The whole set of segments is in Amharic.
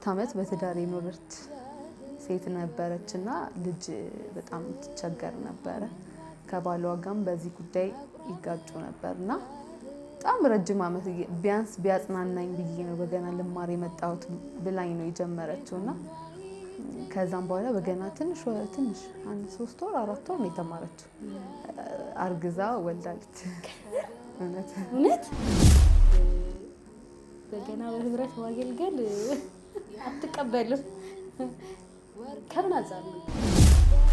5 አመት በትዳር የኖረች ሴት ነበረች እና ልጅ በጣም ትቸገር ነበረ። ከባሏ ጋርም በዚህ ጉዳይ ይጋጩ ነበር እና በጣም ረጅም አመት ቢያንስ ቢያጽናናኝ ብዬ ነው በገና ልማር የመጣሁት ብላኝ ነው የጀመረችው። እና ከዛም በኋላ በገና ትንሽ ትንሽ አንድ 3 ወር 4 ወር ነው የተማረችው። አርግዛ ወልዳለች። እውነት። እውነት በገና በህብረት ማገልገል አትቀበልም። ከምን አንጻር ነው?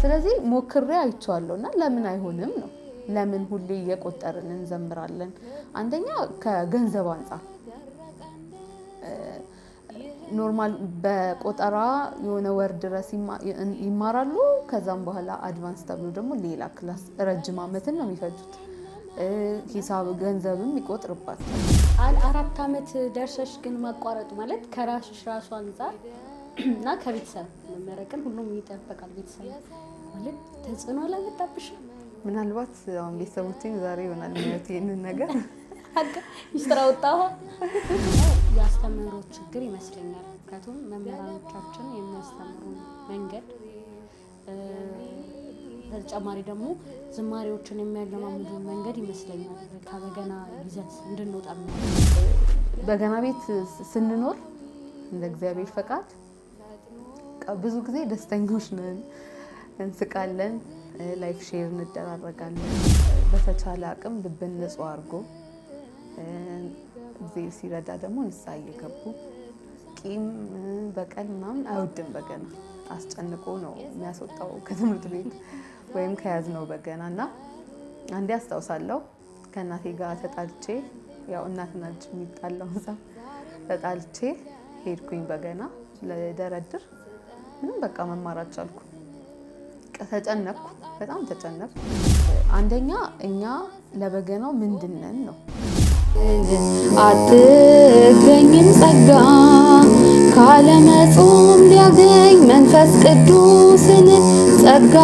ስለዚህ ሞክሬ አይቼዋለሁ እና ለምን አይሆንም ነው። ለምን ሁሌ እየቆጠርን እንዘምራለን? አንደኛ ከገንዘብ አንጻር normal በቆጠራ የሆነ ወር ድረስ ይማራሉ። ከዛም በኋላ advance ተብሎ ደግሞ ሌላ class ረጅም አመትን ነው የሚፈጁት። ሂሳብ ገንዘብም ይቆጥርባቸዋል። 4 አመት ደርሰሽ ግን ማቋረጡ ማለት ከራስሽ ራሱ አንጻር እና ከቤተሰብ መመረቅን ሁሉም ይጠበቃል። ቤተሰብ ማለት ተጽዕኖ አላመጣብሽም? ምናልባት አሁን ቤተሰቦቼን ዛሬ ይሆናል የሚያዩት ይህንን ነገር። ሚስጥር አወጣሁ። የአስተምህሮ ችግር ይመስለኛል። ምክንያቱም መምህራኖቻችን የሚያስተምሩ መንገድ፣ በተጨማሪ ደግሞ ዝማሬዎችን የሚያለማምዱ መንገድ ይመስለኛል ከበገና ይዘት እንድንወጣ። በገና ቤት ስንኖር እንደ እግዚአብሔር ፈቃድ ብዙ ጊዜ ደስተኞች ነን፣ እንስቃለን፣ life share እንደራረጋለን። በተቻለ አቅም ልብን ንጹህ አድርጎ እግዚአብሔር ሲረዳ ደግሞ ንስሐ እየገቡ። ቂም በቀል ምናምን አይወድም። በገና አስጨንቆ ነው የሚያስወጣው ከትምህርት ቤት ወይም ከያዝነው በገና። እና አንዴ አስታውሳለሁ ከእናቴ ጋር ተጣልቼ፣ ያው እናትና ልጅ የሚጣላው እዛ፣ ተጣልቼ ሄድኩኝ በገና ለደረድር። ምንም በቃ መማር አልቻልኩም። ተጨነቅኩ፣ በጣም ተጨነቅኩ። አንደኛ እኛ ለበገናው ምንድን ነን ነው። አትገኝም ጸጋ ካለመጾም ሊያገኝ መንፈስ ቅዱስን ጸጋ።